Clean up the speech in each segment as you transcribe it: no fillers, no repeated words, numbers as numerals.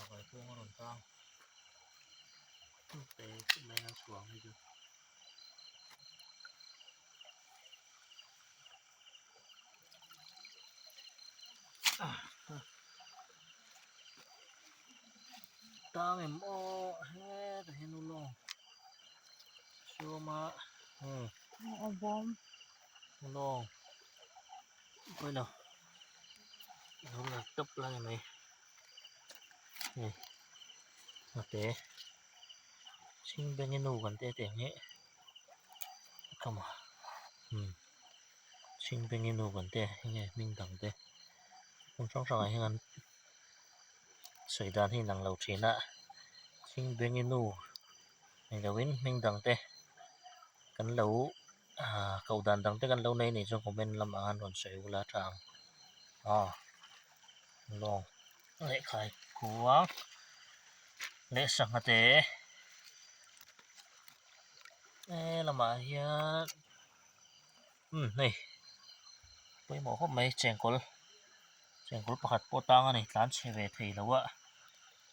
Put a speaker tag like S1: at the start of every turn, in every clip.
S1: lamah kaikuang a rawn tang te mai a chhuang hi chu. Tang em aw hetah hian u lawng sawma lawng pawilo lo la tawp la ni mai hei hnate chhingbeng nu kan teh teh ang hi chhingbeng nu kan teh enge hming dang te hmun hrang hrangah hian an sawi dan hi inang lo thin a chhingbeng nu ni loin hming dang te kan lo Ahh koh dan dang te kan lo nei anih chuan comment lamah khan rawn sawi ula tha ang aw lawng lehkha kuang leh sangha te he lamah hian umm hei pawimawh khawp mai chengkawl chengkawl pakhat pawh tang a ni tlan chhe ve thei lo a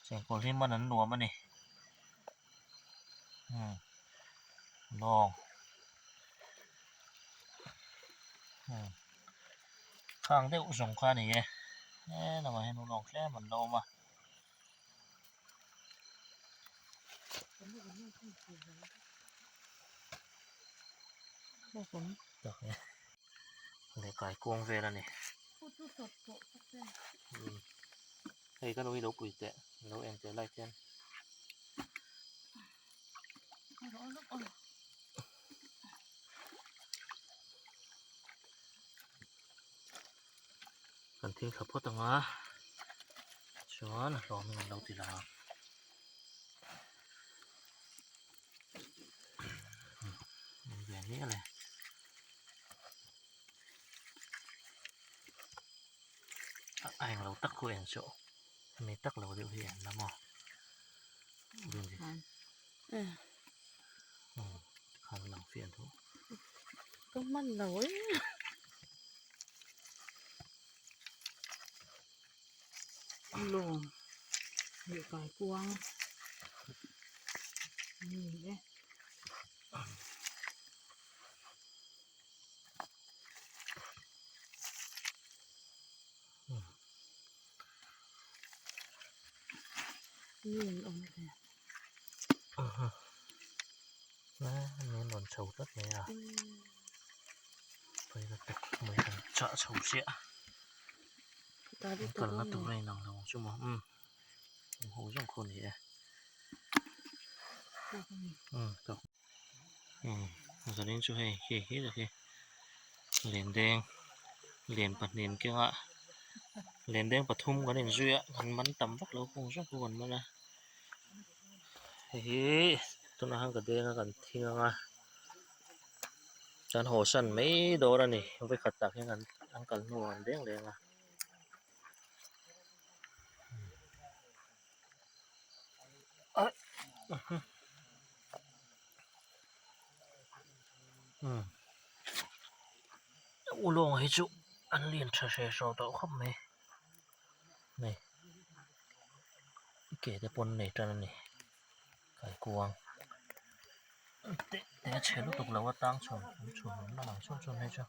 S1: chengkawl hi man an nuam a ni. Umm lawng umm khang deuh zawng kha a ni e he lamah hian lawng tlem an la awm a. Lehkai kuang vel a ni hei ka nu hi lo pui teh lo en teh light hian. Kan thing thla phawt ang a chuan a hlawm in an lo ti lang ang. Ve mial e. A englo tak khu eng chu hemi tak lo deuh hi en la maw khan lang fiah duh
S2: ka hman lo e lawng leh kaikuang ni e.
S1: Min rawn chho tlat mai a pawi tak mai kan chah chho chiah kalna tur a inang lo ang chu maw umm ho zawng khaw a ni e umm tawk umm zanin chu hei khi khi khi len deng len pahnih an keng a len deng pathum kan inzui a kan man tam vak lo kawng zawk pawh kan man a hei hi tunah hian ka deng a kan thing ang a kan haw san mai dawr a ni vawikhat tak hian an kal hnuah an deng leng a. Ulawng hi chu an lian tha hre hraw tawh khawp mai hei ke te pawn nei tan a ni kaikuang te te a chhe lutuk lo a tang chhun an chhun an la lang chhun chhun mai chu.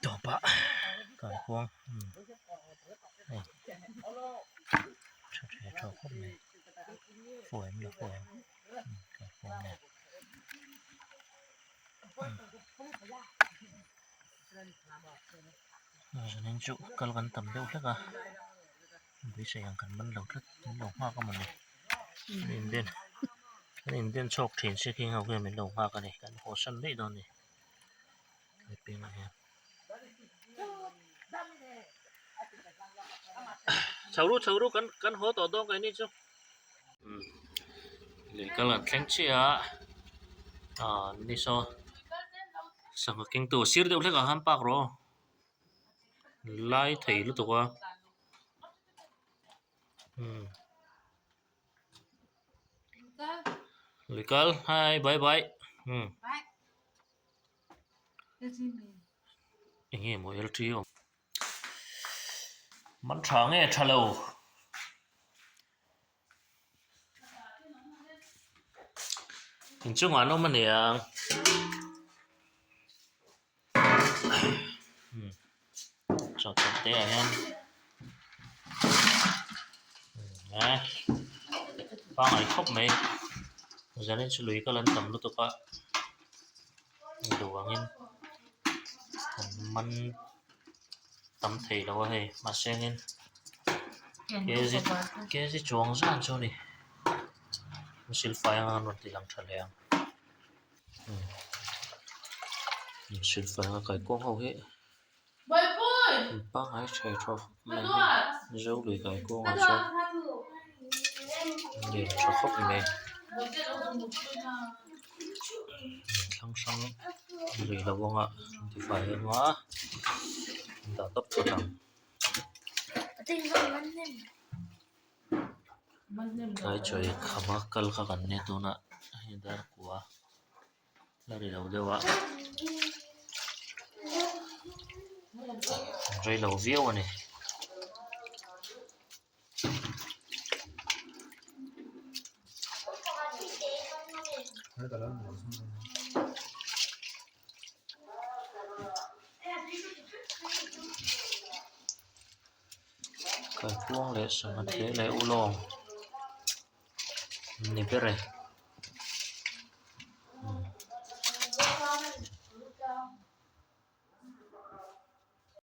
S1: Tawpah kaikuang hei tha tha tha khawp mai fuh em la fuh em kaikuang nen. Zanin chu kal kan tam deuh hlek a beisei ang kan man lo tlat min lo nghak a mawni an in den an in den chhawk thin si khi ho hian min lo nghak a ni kan haw san daih dawn a ni he pengah hian. Chho ru chho ru kan kan haw tawh dawn keini chu lui kal an thleng chiah a ah ni saw sangha keng tu sir deuh hlek ah khan park rawh aw lai thei lutuk a umm lui kal hi bye bye umm eng nge maw L T awm man tha nge tha lo. Inchungah an awm a niang chaw chawp te ah hian pangngai khawp mai zanin chu lui kal an tam lutuk a duh angin an man tam thei lo a hei mahse angin kg kg chuang zan chu a ni silfai anga an rawn ti lang tha hle ang silfai anga kaikuang ho hi pangngai tha tha khawp mai a zo lui kaikuang ah chuan lian tha khawp mai thlang hrang lui lo anga tifai anga an dah tawp phawt ang. Tlai chawi khama kal kha kan nia tunah hei dar kua la ri lo deuh a rei lo viau a ni. Kaikuang leh sangha te leh ulawng ni ber e.